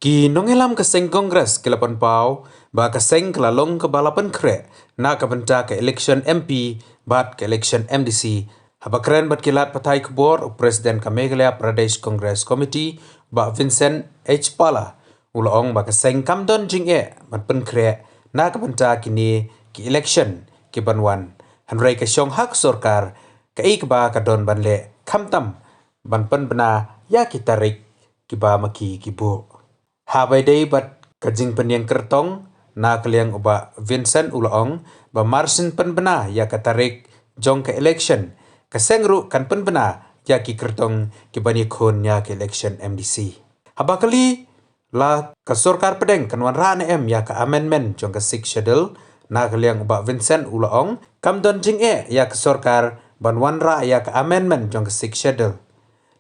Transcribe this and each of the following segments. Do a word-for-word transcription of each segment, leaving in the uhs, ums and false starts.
Ki nongïalam ka seng Congress ki la pynpaw ba ka seng ka la long kaba la pynkhreh na ka bynta ka election M P bad ka election M D C. Haba kren bad ki lad pathai khubor, u President ka Meghalaya Pradesh Congress Committee, Bah Vincent H Pala, u la ong ba ka seng kam don jingeh ban pynkhreh na ka bynta kine ki election ki ban wan. Hynrei ka shong ha ka sorkar kaei kaba ka don ban leh, khamtam ban pynbna ïa ki tarik kiba ma ki ki buh. Haba ïadei bad ka jingpynïeng kyrtong, na ka liang u Bah Vincent u la ong ba mar syn pynbna ïa ka tarik jong ka election, ka seng ruh kan pynbna ïa ki kyrtong kiban ïakhun ïa ka election M D C. Haba kylli la ka sorkar pdeng kan wanrah ne em ïa ka amendment jong ka Sixth Schedule, na ka liang u Bah Vincent u la ong kam don jingeh ïa ka sorkar ban wanrah ïa ka amendment jong ka Sixth Schedule.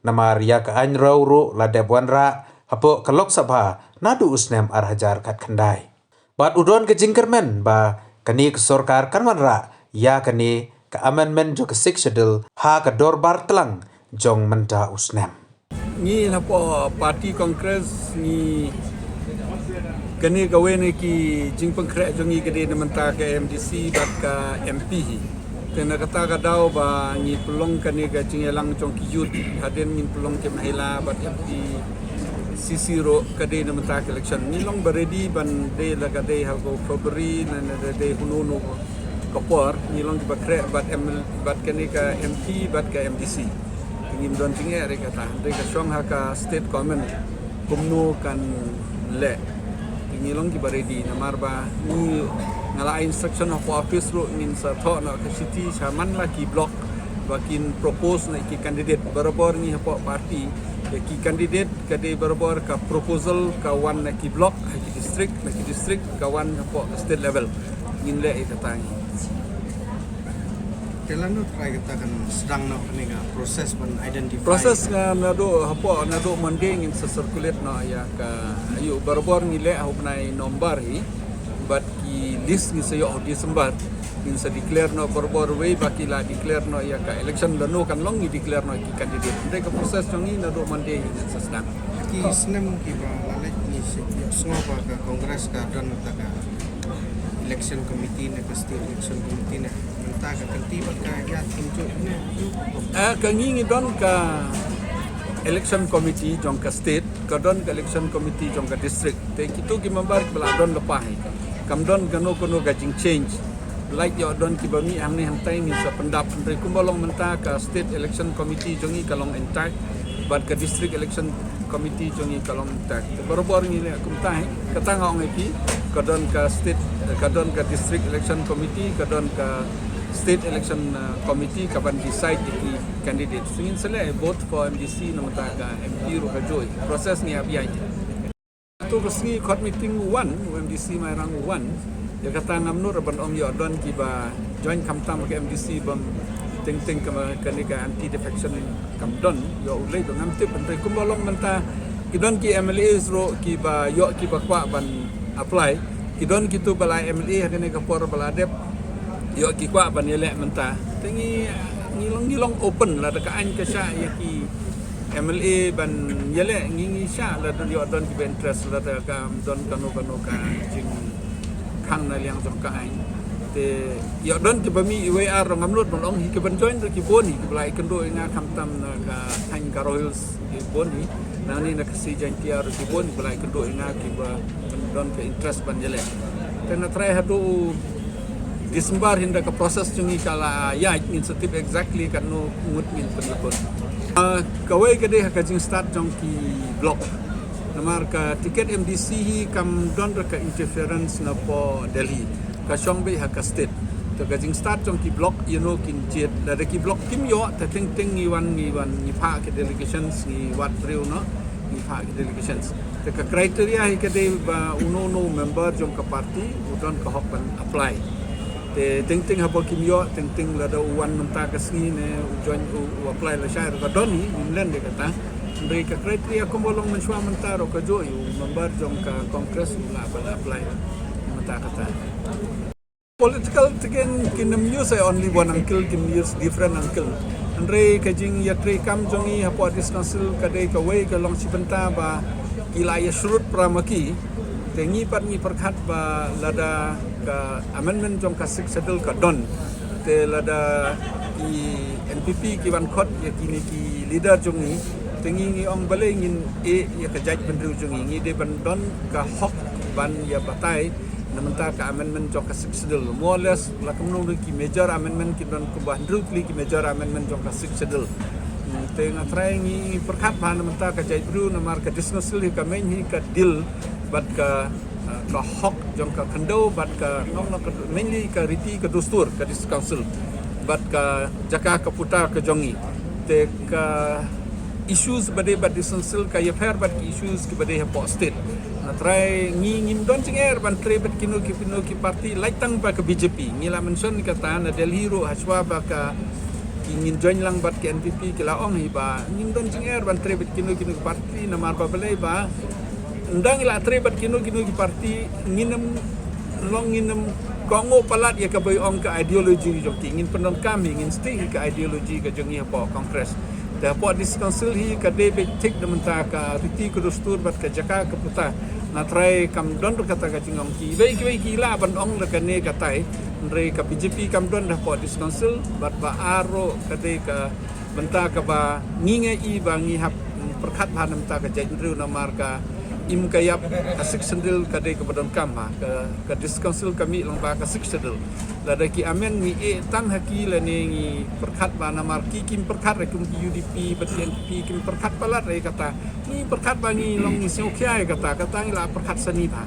Namar ïa ka aiñ raw ruh la dep wanrah hapoh ka Lok Sabha naduh u snem ar hajar khatkhyndai. Bad u don ka jingkyrmen ba kane ka sorkar kan wanrah ïa kane ka amendment jong ka Sixth Schedule ha ka dorbar tlang jong mynta u snem. Ngi hapoh party Congress ngi, kane kawei na ki jingpynkhreh jong ngi ka dei na mynta ka M D C bad ka M P hi. Te na kata ka daw ba ngi pynlong kane ka jingïalang jong ki youth, hadien ngin pynlong ki mahila bad M P C C ruh ka dei na mynta ka election. Ngi long ba ready ban dei la ka dei ha ka February na, na dei, dei hunu nu ka por, ngi long kiba khreh bad M L, bad kane ka M P bad ka M D C. Te ngim don jingeh re kata, hynrei ka shong ha ka state government kumno kan leh. Te ngi long kiba ready namar ba ngi, nga la ai instruction hapoh office ruh ngin sa thoh noh ka shithi sha man la ki block ba kin propose noh ki candidate. Barabor ngi hapoh party, ïa ki candidate ka dei barabor ka proposal ka wan na ki block, ha ki district, na ki district ka wan hapoh ka state level. Ngin leh ïa kata ngi. Te lano trai kata kan sdang noh kane ka process ban identify. Process nga naduh hapoh, naduh Monday ngin sa circulate noh ïa ka, aïu, barabor ngi leh ha u bnai November hi. Bad ki list ngi sa ïoh ha December. Ngin sa declare noh barabor wei ba ki la declare noh ïa ka election, lano kan long ngi declare noh ki candidate. Hynrei ka process jong ngi naduh Monday ngin sa sdang. Ki snem kiba la leit ngi sa ïohsngew ba ka Congress ka don kata ka election committee ne ka state election committee ne. Mynta ka kynti bad ka ïa tynjuh ne. Ah, ka ngi ngi don ka election committee jong ka state, ka don ka election committee jong ka district. Te kito ki member kiba la don lypa hi. Kam don kano kano ka jingchange. Lait ïoh don kiba mih hangne hangtai ngin sa pyndap, hynrei kumba long mynta ka state election committee jong ngi ka long intact bad ka district election committee jong ngi ka long intact. Te barabor ngi leh kumta hi, kata nga ong ïa phi, ka don ka state, ka don ka district election committee, ka don ka state election, uh, committee kaban decide ïa ki candidate. Te ngin sa leh vote for M D C na mynta ka M P ruh ka juh. Process ngi ap ïa. To ka sngi khot meeting u wan, u M D C Mairang u wan. Ïa kata ngam nud ban ong ïoh don kiba join, khamtam ka M D C bym teng teng ka, kane ka anti defection kam don, ïoh u lei don ngam tip, hynrei kumba long mynta ki don ki M L As ruh kiba ïoh kiba kwah ban apply. Ki don kito ba la M L A ha kane ka por ba la dep, ïoh ki kwah ban ïaleh mynta. Te ngi, ngi long, ngi long open, lada ka aiñ ka shah ïa ki M L A ban ïaleh, ngi, ngi shah, lada ïoh don kiba interest, lada kam don kano kano ka jingkhang na liang jong ka aiñ. Te ïoh don kiba mih iwei ar ruh ngam nud ban ong hi, kiban join ruh ki bun hi, kiba la ïakynduh ïa nga khamtam na ka thaiñ Garo Hills ki bun hi, nangne na Khasi Jaiñtia ruh ki bun hi ba la ïakynduh ïa nga kiba don ka interest ban ïaleh. Te na trai haduh December hynda ka process jong ngi ka la ïaid ngin sa tip exactly katno ngut ngin pynïakhun. Ah, kawei ka dei ha ka jingstad jong ki block. Namar ka ticket M D C hi kam don ruh ka interference na poh Delhi. Ka shong beit ha ka state. Te ka jingstad jong ki block ïa no kin jied. Lada ki block kim ïoh, te teng teng ngi wan, ngi wan, ngi phah ki delegations, ngi wad briew noh, ngi phah ki delegations. Te ka criteria hi ka dei ba uno uno member jong ka party u don ka hok ban apply. Te teng teng haba kim ïoh, teng teng lada u wan mynta ka sngi ne u join, u, u apply lashai ruh ka don hi, ngim len de kata. Hynrei ka criteria kumba long mynshuwa mynta ruh ka juh, u member jong ka Congress u lah ban apply mynta kata. Political ticket kin ym use only one uncle, kin use different uncle. Hynrei ka jingïatreikam jong ngi hapoh District Council ka dei kawei ka long shi bynta ba ki la ïa shrut para ma ki, te ngi pat ngi pyrkhat ba lada ka amendment jong ka Sixth Schedule ka don, te lada ki N P P ki wan khot ïa kine ki leader jong ngi, te ngi ngi ong balei ngin ïeh ïa ka jaitbynriew jong ngi, ngi dei ban don ka hok ban ïa batai na mynta ka amendment jong ka Sixth Schedule. More or less la kumno ruh ki major amendment ki don kumba hynriew tylli ki major amendment jong ka Sixth Schedule. Hmm, te nga trai ngi pyrkhat bha na mynta ka jaitbynriew namar ka District Council hi ka main hi ka deal bad ka, uh, ka hok jong ka khyndew bad ka nong nong ka mainly ka riti ka dustur ka District Council bad ka jaka ka puta ka jong ngi. Te ka issues ba dei bad District Council ka ïapher bad ki issues ki ba dei hapoh state. Nga trai ngi ngim don jingeh ban trei bad kino ki kino ki party, lait tang ba ka B J P. Ngi la mention kata na Delhi ruh hashwa ba ka ki ngin join lang bad ka N P P ki la ong hi ba ngim don jingeh ban trei bad kino kino ki party namar ba balei ba ynda ngi la trei bad kino kino ki party ngin ym long ngin ym kohnguh palat ïa kaba ong ka ideology jong ki, ngin pyndonkam hi, ngin stick hi ka ideology ka jong ngi hapoh Congress. Te hapoh District Council hi ka dei beit thik na mynta ka riti ka dustur bad ka jaka ka puta. Nga trai kam don ruh kata ka jingong, kiwei kiwei ki lah ban ong la kane katai, hynrei ka B J P kam don hapoh District Council bad ba ar ruh ka dei ka bynta kaba ngi ngi i ba ngi hap pyrkhat bha na mynta ka jaitbynriew namar ka im ka ïap ka Sixth Schedule ka dei kaba donkam bha, ka, ka District Council ka mih lang ba ka Sixth Schedule. Lada ki amend ngi ïeh tang ha ki lane ngi pyrkhat bha namar ki kim pyrkhat re kum ki U D P bad ki N P P kim pyrkhat palat re kata. Ngi pyrkhat ba ngi long ngi sngewkhia ïa kata, kata ngi la pyrkhat sani bha.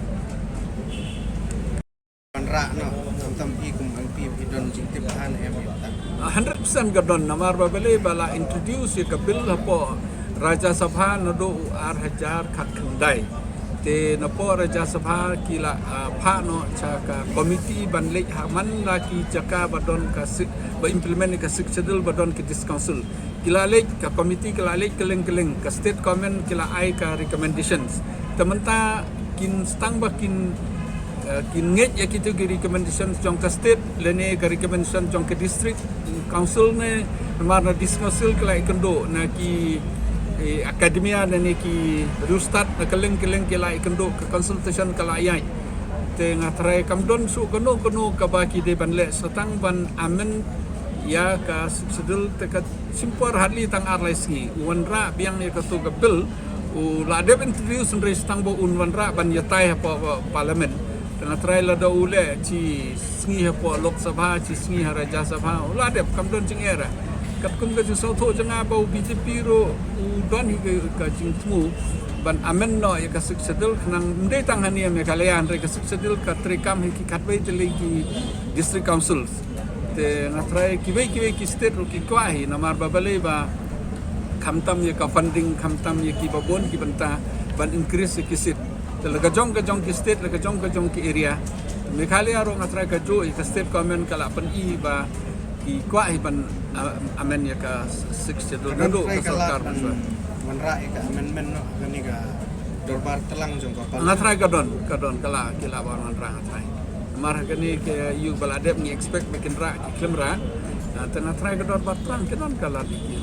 Wanrah noh, khamtam phi kum M P phi don jingtip bha ne em ïa kata? Ah, hundred percent ka don namar ba balei ba la introduce ïa ka bill hapoh Rajya Sabha naduh u ar hajar khatkhyndai. Te napoh Rajya Sabha ki la, ah, phah noh cha ka committee ban leit ha man la ki jaka ba don ka Sixth, ba implement ïa ka Sixth Schedule ba don ki District Council. Ki la leit, ka committee ki la leit kylleng kylleng, ka state government ki la ai ka recommendations. Te mynta kin stang ba kin, eh, kin ngeit ïa kito ki recommendations jong ka state lane ka recommendation jong ka district council ne, namar na District Council ki la ïakynduh, na ki, eh, academia lane ki riewstad na kylleng kylleng ki la ïakynduh, ka consultation ka la ïaid. Te nga trai kam don shuh kano kano kaba ki dei ban leh, sa tang ban amend ïa ka Sixth Schedule te ka shim por hardly tang ar lai sngi. U wanrah biang ïa kato ka bill, u la dep introduce hynrei sa tang ba un wanrah ban ïatai hapoh, hapoh parliament. Te nga trai lada u leh shi sngi hapoh Lok Sabha, shi sngi ha Rajya Sabha, u la dep, kam don jingeh re. Katkum ka jingsngewthuh jong nga ba u B J P ruh u don hi ka, ka jingthmu ban amend noh ïa ka Sixth Schedule, khnang ym dei tang hangne Meghalaya hynrei ka Sixth Schedule ka treikam hi ki khatwei tylli ki district councils. Te nga trai kiwei kiwei ki state ruh ki kwah hi namar ba balei ba khamtam ïa ka funding, khamtam ïa kiba bun ki bynta ban increase ïa ki seat. Te la ka jong ka jong ki state, la ka jong ka jong ki area. Meghalaya ruh nga trai kajuh ïa ka state government ka la pyni ba ki kwah hi ban, ah, amend ïa ka Sixth Schedule. Ka don naduh trai ka ka la sorkar ban mynshuwa wanrah ïa ka amendment noh, kane ka dorbar tlang jong ka parliament. Nga trai ka don, ka don, ka la, ki la wan wanrah, nga trai. Namar kane ka ïa ba la dep ngi expect ba kin rah, ki khlem rah. Ah, te nga trai ka dorbar tlang, ka don ka la dei ki.